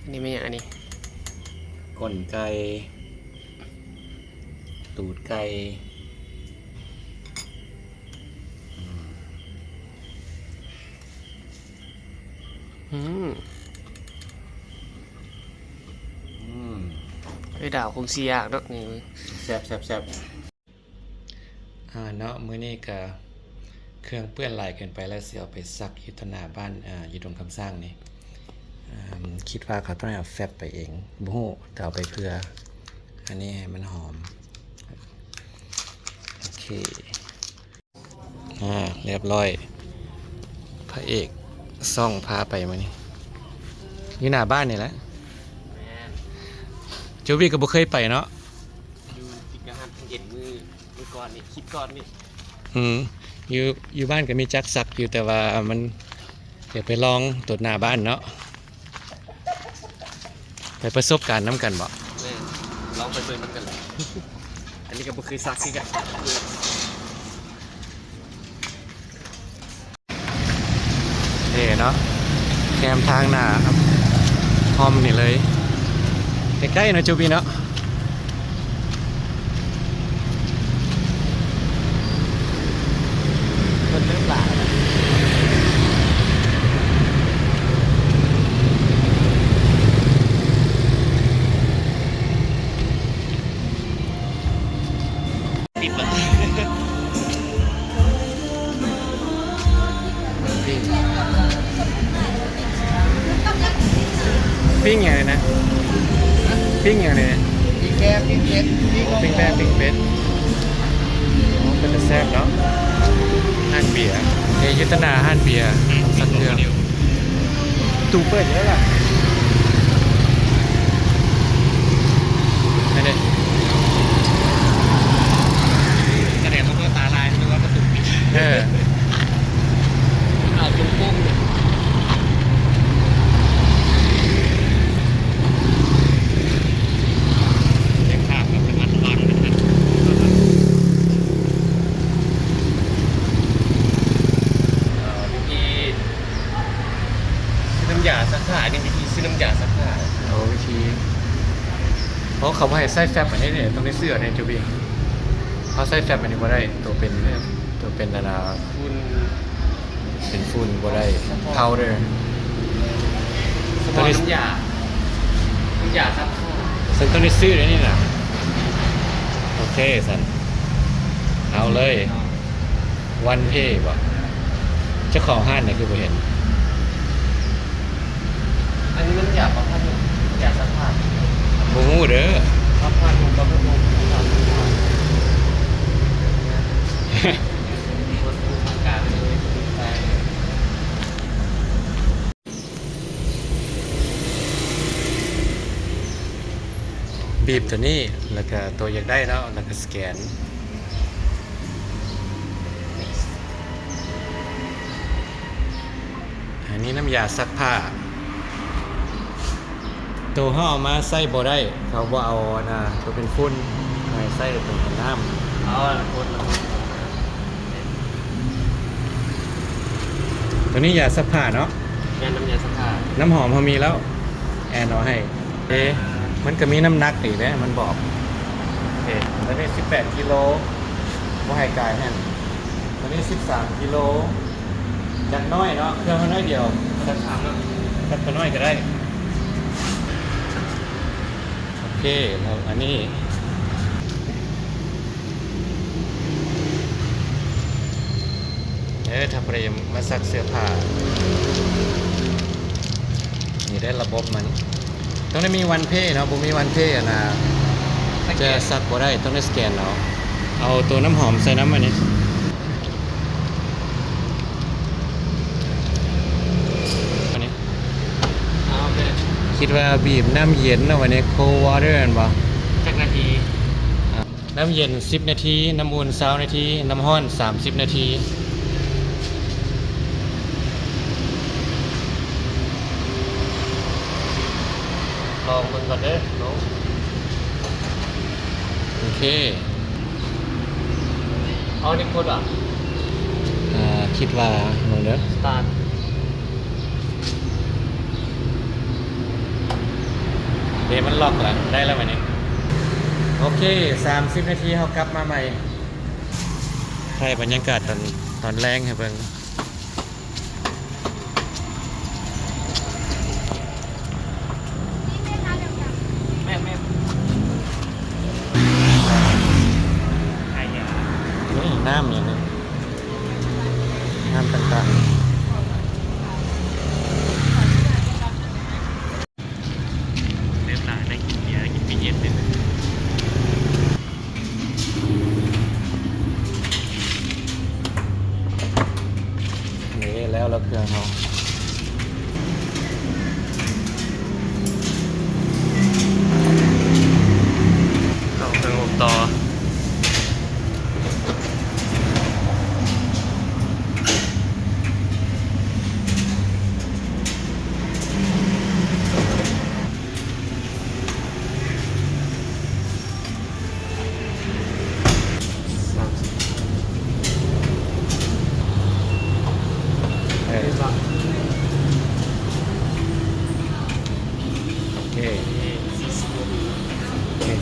ນີ້ແມ່ນຫຍັງອັນນີ້? ກົ້ນໄກ່ ຕູດໄກ່ ອືມ ອືມ ອືມ ເອີຍ ດາວຄົງຊິຢາກດອກນີ້ ແຊບໆໆ. ອ່າເນາະ ມື້ນີ້ກະເຄື່ອງເປື້ອນຫຼາຍເກີນໄປແລ້ວ ຊິເອົາໄປຊັກຢູ່ຕໍ່ໜ້າບ້ານ ອ່າ ຢູ່ດົງຄຳຊ້າງນີ້. ອ່າ ຄິດວ່າເຂົາຕ້ອງເອົາແຟັບໄປເອງ ບໍ່ຮູ້ ແຕ່ເອົາໄປເພື່ອ ອັນນີ້ໃຫ້ມັນຫອມ. ໂອເຄ ອ່າ ລຽບຮ້ອຍ ພະເອກຊ່ອງພາໄປມື້ນີ້ ຢູ່ໜ້າບ້ານນີ້ແຫຼະ. ແມ່ນ ໂຈບີກະບໍ່ເຄີຍໄປເນາະ. ຢູ່ຕິດກັບຮ້ານເຫັນມື້ ມື້ກ່ອນນີ້ ຄລິບກ່ອນນີ້. ອືມ ຢູ່ ຢູ່ບ້ານກະມີຈັກສັກຢູ່ ແຕ່ວ່າມັນ ດຽວໄປລອງໂຕດໜ້າບ້ານເນາະ ໄປປະສົບການນຳກັນບໍ? ແມ່ນ ລອງໄປເບິ່ງນຳກັນແຫຼະ ອັນນີ້ກະບໍ່ເຄີຍສັກຄືກັນ. ເອີເນາະ ແຄມທາງໜ້າ ຮ່ອມນີ້ເລີຍ ໃກ້ໆເນາະ ໂຈບີເນາະ. ຄົນເລີ່ມຫຼາຍແລ້ວ ປິດແລ້ວ. ປີ້ງຫຍັງນີ້ນະ? ປີ້ງຫຍັງນີ້? ປີ້ງແບ້ ປີ້ງເປັດ ປີ້ງແບ້ ປີ້ງເປັດ. ໂອ້ ເປັນຕາແຊບເນາະ. ຮ້ານເບຍ ເອີ ຢູ່ຕໍ່ໜ້າຮ້ານເບຍ ສັກເທື່ອ. ຕູ້ເປີດຢູ່ແລ້ວລະ ອັນນີ້ ສະແດງວ່າເບິ່ງຕາລາຍ ຫຼືວ່າປະຕູປິດ. ເອີ ເອົາຕົງໆ ເລີຍ ເຮັດພາບແບບລະມັດລະວັງນະຄັບ. ເອີ ວິທີ ຊື້ນ້ຳຢາຊັກຜ້າ ອັນນີ້ວິທີຊື້ນ້ຳຢາຊັກຜ້າ. ໂອ້ ວິທີ ເພາະເຂົາບໍ່ໃຫ້ໃຊ້ແຟັບອັນນີ້ເດ້ ຕ້ອງໄດ້ຊື້ເອົາໃນໂຈບີ. ເຮົາໃຊ້ແຟັບອັນນີ້ບໍ່ໄດ້ ໂຕເປັນ ໂຕເປັນອັນນ່າ ຝຸ່ນ ເປັນຝຸ່ນບໍ່ໄດ້ ພາວເດີ. ສະເພາະນ້ຳຢາ ນ້ຳຢາຊັກຜ້າ ຊັ້ນຕ້ອງໄດ້ຊື້ເດ້ນີ້ນະ. ໂອເຄ ຊັ້ນ ເອົາເລີຍ. ວັນເພບໍ? ເຈົ້າຂອງຮ້ານນີ້ຄືບໍ່ເຫັນ? ອັນນີ້ມັນຢາປະພາດໜຶ່ງ ຢາສະພາດ ບໍ່ຮູ້ເດີ ສະພາດໜຶ່ງ ປະເພດໜຶ່ງ ສະພາດໜຶ່ງ. ບີບໂຕນີ້ ແລ້ວກະໂຕຢາກໄດ້ເນາະ ແລ້ວກະສະແກນ. ອັນນີ້ນ້ຳຢາຊັກຜ້າ ໂຕເຮົາເອົາມາໃຊ້ບໍ່ໄດ້ ເຂົາບໍ່ເອົາອັນນ່າ ໂຕເປັນຝຸ່ນ ໃຫ້ໃຊ້ໂຕເປັນນ້ຳ. ເອົາອັນກົດລະ ໂຕນີ້ຢາຊັກຜ້າເນາະ. ແມ່ນ ນ້ຳຢາຊັກຜ້າ. ນ້ຳຫອມເຮົາມີແລ້ວ ແອນເອົາໃຫ້. ເອ ມັນກະມີນ້ຳໜັກອີກເດ້ ມັນບອກ. ໂອເຄ ໂຕນີ້ສິບແປດກິໂລ ບໍ່ໃຫ້ກາຍຫັ້ນ. ໂຕນີ້ສິບສາມກິໂລ ຈັກໜ້ອຍເນາະ ເຄື່ອງເຮົາໜ້ອຍດຽວ ຈັກສາມເນາະ ຈັກໂຕນ້ອຍກະໄດ້. ໂອເຄ ແລ້ວອັນນີ້ ເອີ ຖ້າຜູ້ໃດມາຊັກເສື້ອຜ້າ ນີ້ໄດ້ລະບົບມັນ ຕ້ອງໄດ້ມີວັນເພເນາະ ບໍ່ມີວັນເພອັນນ່າ ຈະຊັກບໍ່ໄດ້ ຕ້ອງໄດ້ສະແກນເອົາ. ເອົາໂຕນ້ຳຫອມໃສ່ນຳອັນນີ້ ອັນນີ້ ຄິດວ່າບີບນ້ຳເຢັນເນາະ ອັນນີ້ ໂຄວວອເຕີ ແມ່ນບໍ່? ຈັກນາທີ? ນ້ຳເຢັນສິບນາທີ, ນ້ຳອຸ່ນຊາວນາທີ, ນ້ຳຮ້ອນສາມສິບນາທີ. ລອງເບິ່ງກ່ອນເດີນ້ອງ. ໂອເຄ ເອົານີ້ກົດຫວາ? ອ່າ ຄິດວ່າ ເບິ່ງເດີ ສະຕາດ. ເດ ມັນລັອກລະ ໄດ້ລະບາດນີ້. ໂອເຄ ສາມສິບນາທີເຮົາກັບມາໃໝ່ ຖ່າຍບັນຍາກາດຕອນ ຕອນແລງໃຫ້ເບິ່ງ. ແມ່ນໆ ນີ້ນ້ຳຫຍັງນີ້ ນ້ຳຕ່າງໆ. ເລີ່ມຫຼາຍ ໄດ້ກິນເບຍ ກິນເບຍເຢັນເລີຍ. ນີ້ແລ້ວລະເຄື່ອງເຮົາ ເຂົ້າເຄື່ອງອົບຕໍ່. ເອີ ໂອເຄ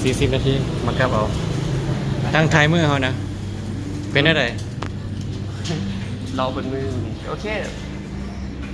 ສີ່ສິບນາທີ ມາກັບເອົາ. ທາງທ້າຍມືເຮົານະ ເປັນແນວໃດ? ລໍເປີດມື. ໂອເຄ.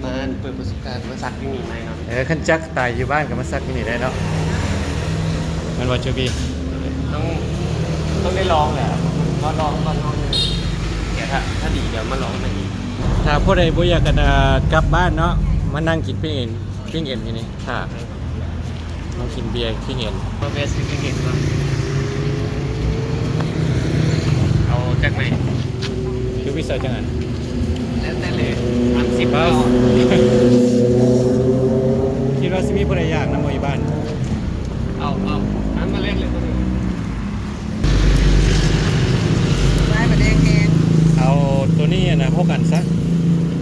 ມາເປີດປະສົບການ ມາສັກຢູ່ນີ້ໃໝ່ເນາະ. ເອີ ຄັນຈັກຕາຍຢູ່ບ້ານກໍມາສັກຢູ່ນີ້ໄດ້ເນາະ ແມ່ນບໍ່ ໂຈບີ? ຕ້ອງ ຕ້ອງໄດ້ລອງແຫຼະ ມາລອງກ່ອນເນາະ. ດຽວຖ້າ ຖ້າດີດຽວມາລອງໃໝ່ອີກ. ຖ້າຜູ້ໃດບໍ່ຢາກ ອັນ ກັບບ້ານເນາະ ມານັ່ງກິນປີ້ງເອັນ ປີ້ງເອັນຢູ່ນີ້ ຖ້າ ມາກິນເບຍ ປີ້ງເອັນ ມາແວະຊື້ປີ້ງເອັນກ່ອນ. ເອົາຈັກໄມ້? ຄືມີເສື້ອຈັກອັນ? ແລ້ວແຕ່ເລີຍ ສາມສິບ. ຄິດວ່າຊິມີຜູ້ໃດຢາກນຳບໍ່ຢູ່ບ້ານ? ເອົາ ເອົາ ອັນມາແລກເລີຍໂຕນີ້. ໄມ້ມາແດງແຮງ. ເອົາໂຕນີ້ນະ ຫົກອັນຊະ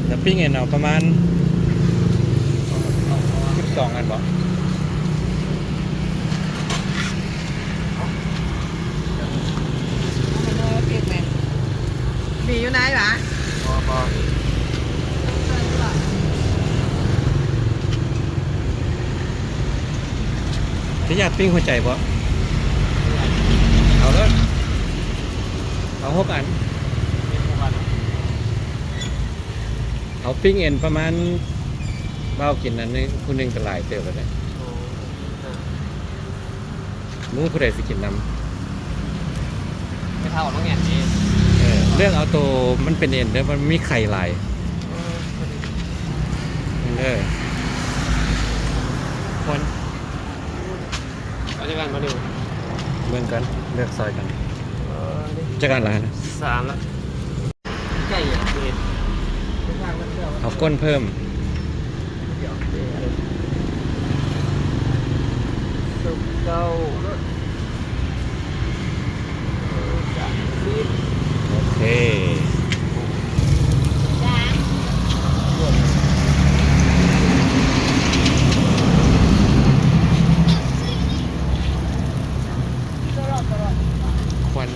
ແລ້ວປີ້ງເອັນເອົາປະມານສິບສອງອັນບໍ? ມີຢູ່ໃນຫວາ? ບໍ່ ບໍ່. ຊິຢາກປີ້ງຫົວໃຈບໍ່? ເອົາເລີຍ ເອົາຫົກອັນ. ເອົາປີ້ງເອັນປະມານ ເວົ້າກິນອັນນີ້ຜູ້ໜຶ່ງກໍຫຼາຍເຕີບແລ້ວເດ້. ໂອ້ ໝູ່ຜູ້ໃດຊິກິນນຳ? ໄປເຖົ້າລາວແອບເດ້. ເອີ ເລືອກເອົາໂຕມັນເປັນເອັນເດີ ມັນມີໄຂ່ຫຼາຍ. ເອີ ເອີ ຄົນ ເອົາຈັກອັນບໍ່ນີ້? ເບິ່ງກັນ ເລືອກຊອຍກັນ. ເອີ ຈັກອັນລະ? ສາມລະ. ໄກ່ອະ ເອົາກົ້ນເພີ່ມ. ເກົ້າ ສາມສິບ. ໂອເຄ. ຄວັນ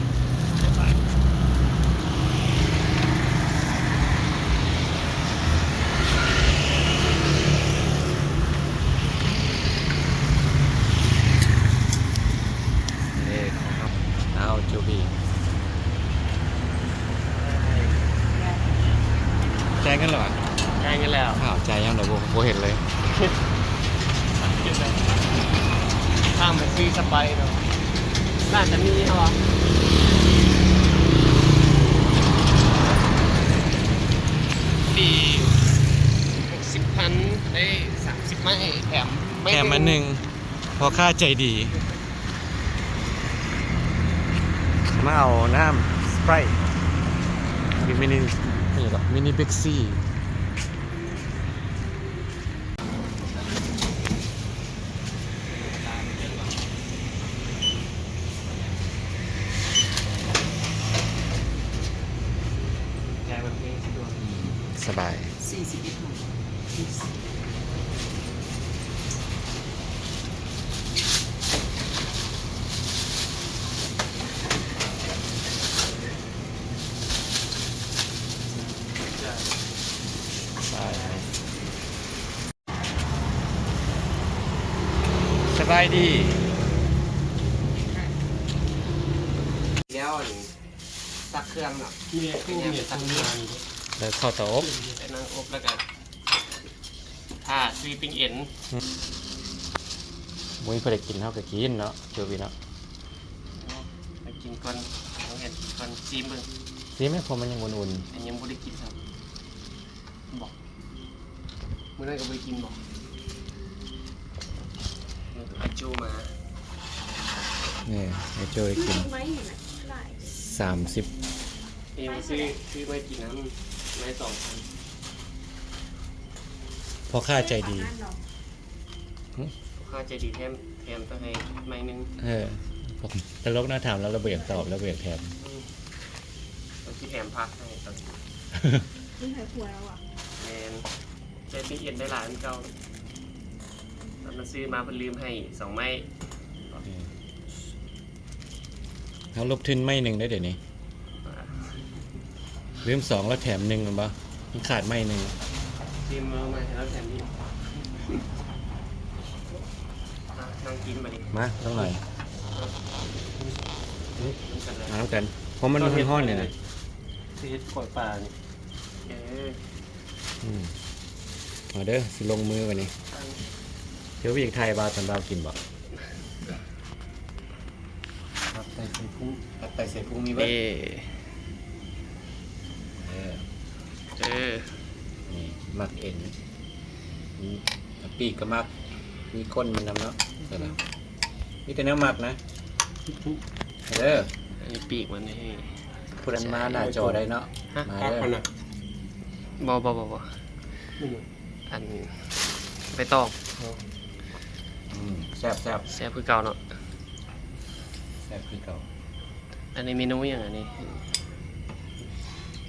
ເອີ ຂອງເຮົາ ເອົາ ຈູບີ ຈ່າຍເງິນແລ້ວຫວາ? ຈ່າຍເງິນແລ້ວ. ອ້າວ ຈ່າຍຍາມໃດ? ບໍ່ ບໍ່ເຫັນເລີຍ. ຂ້າມໄປຊື້ສະໄປເນາະ ໜ້າຈະມີເນາະ. ດີ ຫົກສິບພັນ ໄດ້ສາມສິບໄມ້ ແຖມໄມ້ ແຖມອັນໜຶ່ງ. ພໍ່ຄ້າໃຈດີ. ມາເອົານ້ຳສະໄປຣ ຢູ່ມິນິ ນີ້ເນາະ ມິນິເບັກຊີ. ສະບາຍ. ສີ່ສິບເອັດ ຈ່າຍ ສະບາຍດີ ແລ້ວອັນ ຊັກເຄື່ອງເນາະ ແມ່ນ ເປັນຫຍັງ ແມ່ນ ໄປຊັກນີ້ ແລ້ວເຂົ້າເຕົາອົບ ໄປນັ່ງອົບ ແລ້ວກະຖ້າຊື້ປີ້ງເອັນ ອືມ ບໍ່ມີໃຜໄດ້ກິນ ເຮົາກະກິນເນາະ ໂຈບີເນາະ ເອົາ ໄປກິນກ່ອນ ເອົາເຮັດກ່ອນ ຊີມເບິ່ງ ຊີມແມ່ນ ເພາະມັນຍັງອຸ່ນໆ ອັນຍັງບໍ່ໄດ້ກິນຊ້ຳ ບໍ່ ມື້ນັ້ນກໍບໍ່ໄດ້ກິນບໍ່? ເອີ ໄອ້ໂຈ້ມາ ນີ້ ໄອ້ໂຈ້ໄດ້ກິນ ໄມ້ນີ້ນະ ຫຼາຍ ສາມສິບ ເອງຊື້ ຊື້ໄມ້ກິນນຳ ໄມ້ສອງພັນ ພໍ່ຄ້າໃຈດີ ພໍ່ຄ້າໃຈດີແຖມ ແຖມໄປໃຫ້ໄມ້ໜຶ່ງ ເອີ ຕະຫຼົກນະ ຖາມລາວ ລາວບໍ່ຢາກຕອບ ລາວບໍ່ຢາກແຖມ ອືມ ລາວຊິແຖມຜັກໃຫ້ຕອນ ນີ້ໃຫ້ຜົວລາວອະ ແມ່ນ ແຕ່ປີ້ງເອັນໄດ້ຫຼາຍກວ່າເກົ່າ ຕອນນັ້ນຊື້ມາເພິ່ນລືມໃຫ້ສອງໄມ້ ອືມ ເຮົາລົບທຶນໄມ້ໜຶ່ງໄດ້ ດຽວນີ້ ລືມສອງແລ້ວແຖມໜຶ່ງແມ່ນບໍ່? ມັນຂາດໄມ້ໜຶ່ງ ຊີມເອົາໄມ້ໃຫ້ລາວແຖມໜຶ່ງ ອາ ນັ່ງກິນບາດນີ້ ມາ ນ້ອງໜ້ອຍ ມານຳກັນ ເພາະມັນຮ້ອນໆ ນີ້ນະ ຊິເຮັດກ້ອຍປານີ້ ເອີ ອືມ ມາເດີ ຊິລົງມືບາດນີ້ ເຈົ້າບໍ່ຢາກຖ່າຍບ່າວຕອນບ່າວກິນບໍ່? ຕັບໄຕໃສ່ພຸ້ງ ຕັບໄຕໃສ່ພຸ້ງມີເບິດ ເອີ ເອີ ເອີ ນີ້ມັກເອັນ ອືມ ປີກກໍມັກ ມີກົ້ນມັນນຳເນາະ ໃສ່ລະ ມີແຕ່ແນວມັກນະ ເດີ ອັນນີ້ປີກມັນນີ້ ຜູ້ໃດມາໜ້າຈໍໄດ້ເນາະ ມາເດີ ບໍ່ ບໍ່ ບໍ່ ບໍ່ ອັນໃບຕອງ ອືມ ແຊບໆ ແຊບຄືເກົ່າເນາະ ແຊບຄືເກົ່າ ອັນນີ້ເມນູຫຍັງອັນນີ້?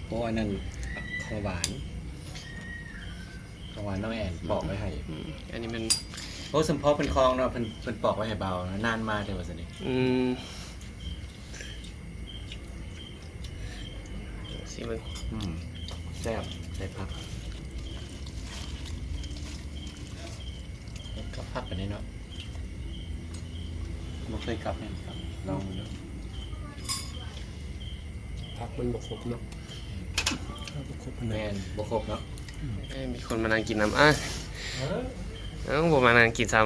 ໂອ້ ອັນນັ້ນຂອງຫວານ ຂອງຫວານນ້ອງແອນປອກໄວ້ໃຫ້ ອືມ ອັນນີ້ແມ່ນ ໂອ້ ສົມພໍເພິ່ນຄອງເນາະ ເພິ່ນ ເພິ່ນປອກໄວ້ໃຫ້ບ່າວນານມາເດີວ່າຊັ້ນນີ້ ອືມ ຊີມເບິ່ງ ອືມ ແຊບ ໃສ່ຜັກ ກັບຜັກອັນນີ້ເນາະ ບໍ່ເຄີຍກັບແມ່ນກັບ ລອງເບິ່ງເດີ ຜັກມັນບໍ່ຄົບເນາະ ບໍ່ຄົບປານໃດ ແມ່ນ ບໍ່ຄົບເນາະ ເອີ ມີຄົນມານັ່ງກິນນຳ ອາ ເອີ ເອົ້າ ບໍ່ມານັ່ງກິນຊ້ຳ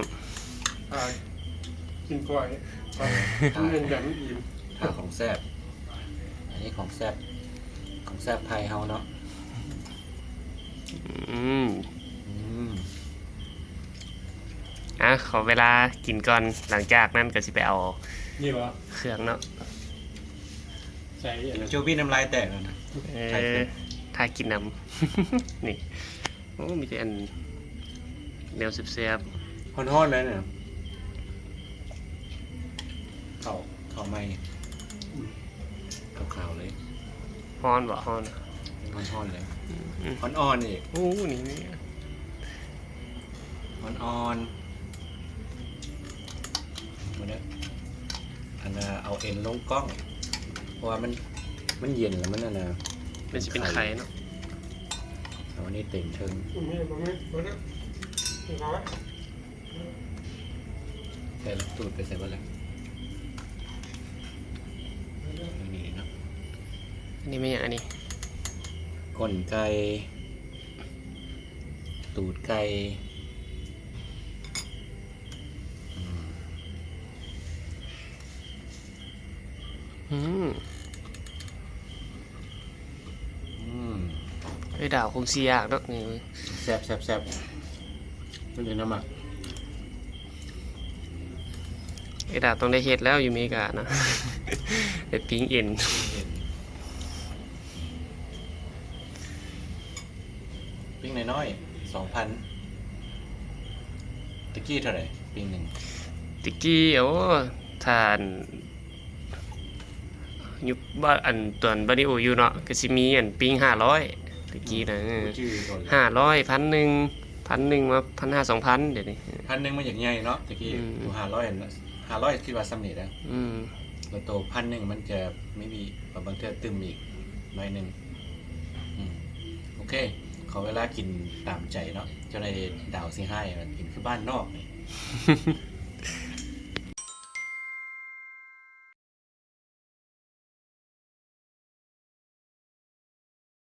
ອ່າ ກິນກ້ອຍ ເອີ ເປັນແບບອີ່ມ ຖ້າຂອງແຊບ ອັນນີ້ຂອງແຊບ ຂອງແຊບໄທເຮົາເນາະ ອືມ ອືມ ອ່ະ ຂໍເວລາກິນກ່ອນ ຫຼັງຈາກນັ້ນກໍຊິໄປເອົາ ນີ້ຫວາ? ເຄື່ອງເນາະ ໃສ່ອັນນັ້ນ ໂຈບີນ້ຳລາຍແຕກແລ້ວນະ ເອີ ຖ້າກິນນຳ ນີ້ ໂອ້ ມີແຕ່ອັນແນວແຊບໆ ຮ້ອນໆ ເລີຍນະ ເຂົ້າ ເຂົ້າໃໝ່ ອືມ ຂາວໆ ເລີຍ ຮ້ອນບໍ່? ຮ້ອນ ຮ້ອນໆ ເລີຍ ອືມ ອ່ອນໆ ອີກ ໂອ້ ນີ້ ນີ້ ອ່ອນໆ ມາເດີ ອັນນ່າ ເອົາເອັນລົງກ້ອງ ເພາະວ່າມັນ ມັນເຢັນແລ້ວມັນອັນນ່າ ມັນຊິເປັນໄຂ່ເນາະ ເອົາອັນນີ້ເຕັງເທິງ ແຕ່ລະຕູດໄປໃສ່ເບິດແລ້ວ ອັນນີ້ເນາະ ອັນນີ້ແມ່ນຫຍັງ ອັນນີ້ ກົ້ນໄກ່ ຕູດໄກ່ ອືມ ອືມ ອືມ ເອີຍ ດາວຄົງຊິຍາກດອກນີ້ ແຊບໆໆ ມັນເປັນນ້ຳໝາກ ເອີຍ ດາວຕ້ອງໄດ້ເຮັດແລ້ວ ຢູ່ເມການະ ໄປປີ້ງເອັນ ປີ້ງເອັນ. ປີ້ງນ້ອຍໆ ສອງພັນ ຕະກີ້ເທົ່າໃດ? ປີ້ງໜຶ່ງ ຕະກີ້ ໂອ້ ຖ້າອັນ ຍຸກ ບ- ອັນ ຕອນບາລິໂອຢູ່ເນາະ ກໍຊິມີອັນ ປີ້ງຫ້າຮ້ອຍ ຕະກີ້ນະ ໂອ້ ເອີ ບໍ່ຈື່ຕົວເລີຍ ຫ້າຮ້ອຍ ພັນໜຶ່ງ ພັນໜຶ່ງມາ ພັນຫ້າ ສອງພັນ ດຽວນີ້ ພັນໜຶ່ງມັນຢາກໃຫຍ່ເນາະ ຕະກີ້ ອືມ ໂຕຫ້າຮ້ອຍຫັ້ນນະ ຫ້າຮ້ອຍຄິດວ່າສ່ຳນີ້ນະ ອືມ ແລ້ວໂຕພັນໜຶ່ງມັນຈະມີ ມີ ບາງເທື່ອຕື່ມອີກໜ້ອຍໜຶ່ງ. ອືມ ໂອເຄ ຂໍເວລາກິນຕາມໃຈເນາະ ເຈົ້ານາຍດາວຊິຮ້າຍວ່າກິນຄືບ້ານນອກນີ້.